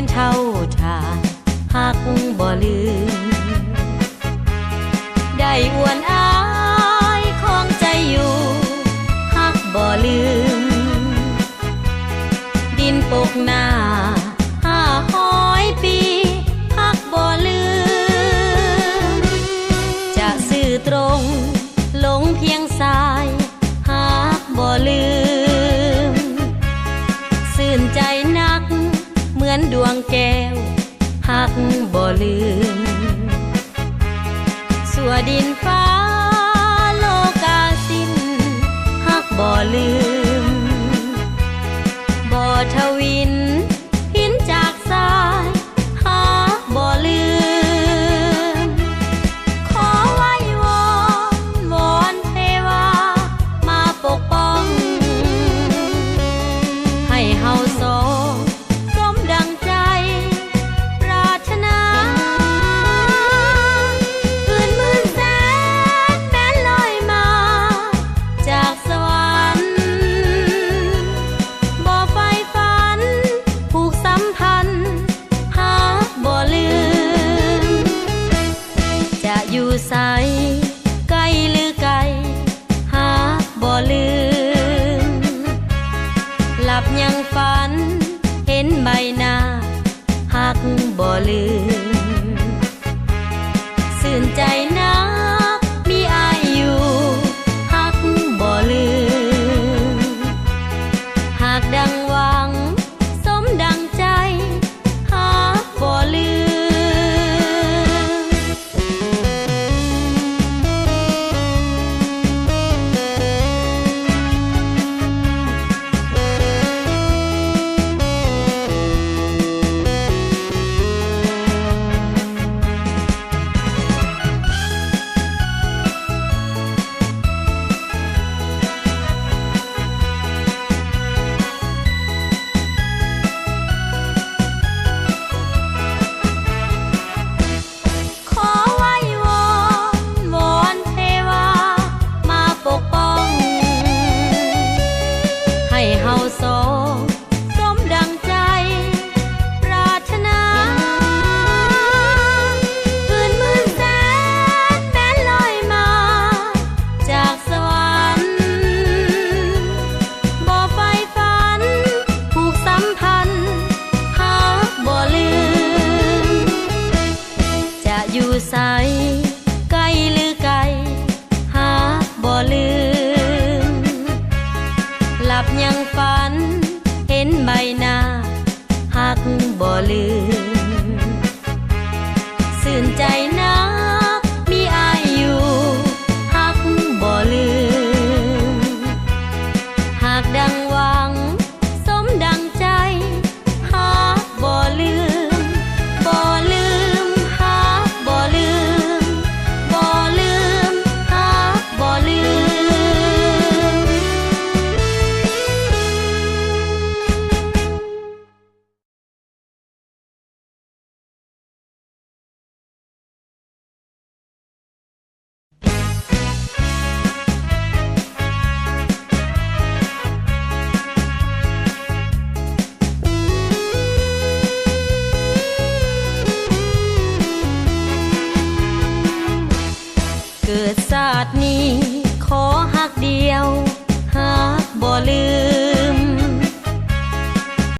ນເທົ່າທ່ານ ຮັກບໍ່ລືມ ໄດ້ອວນອ້າຍຂອງໃຈຢູ່ ຮັກບໍ່ລືມ ດິນປົກໜ້າຫ້າຮ້ອຍປີ ຮັກບໍ່ລືມ ຈະຊື່ຕົງລົງພຽງຊາຍ ຮັກບໍ່ລືມ ຊື່ນໃຈນັກເໝືອນດວງແກ້ວ ຮັກບໍ່ລືມ ຊົ່ວດິນຟ້າໂລກາສິ້ນ ຮັກບໍ່ລືມ ບໍ່ທະວິນພິນຈາກຊາຍ ຮັກບໍ່ລືມ ຂໍໄຫວ້ວອນວອນເທວາ ມາປົກປ້ອງ ໃຫ້ເຮົາສອງ ສົມດັ່ງໃຈປາດຖະໜາ ຄືນໝື່ນແສນແມ່ນລອຍມາຈາກສະຫວັນ ບໍ່ໄຟຝັນຜູກສຳພັນ ຮັກບໍ່ລືມ ຈະຢູ່ໃສ ໃກ້ຫຼືໄກ ຮັກບໍ່ລືມ ຫຼັບຍັງຝັນເຫັນໃບໜ້າ ຮັກບໍ່ລືມ ຊື່ນໃຈນັກມີອ້າຍຢູ່ ຮັກບໍ່ລືມ ຫາກດັ່ງຫວັງ ສົມດັ່ງໃຈ ຮັກບໍ່ລືມ. ຂໍໄຫວ້ວອນວອນເທວາມາປົກປ້ອງ ໃຫ້ເຮົາສອງສົມດັ່ງໃຈປາດຖະໜາ ຄືນໝື່ນແສນແມ່ນລອຍມາຈາກສະຫວັນ ບໍ່ໄຟຝັນຜູກສຳພັນ ຮັກບໍ່ລືມ ຈະຢູ່ໃສ ໃກ້ຫຼືໄກ ຮັກບໍ່ລືມ ຫຼັບຍັງຝັນເຫັນໃບໜ້າ ຮັກບໍ່ລືມ ຊື່ນໃຈນັກມີອ້າຍຢູ່ ຮັກບໍ່ລືມ ຫາກດັ່ງຫວັງ ສົມດັ່ງໃຈ ຮັກບໍ່ລືມ ບໍ່ລືມ ຮັກບໍ່ລືມ ບໍ່ລືມ ຮັກບໍ່ລືມ. ເກີດຊາດນີ້ຂໍຮັກດຽວ ຮັກບໍ່ລືມ.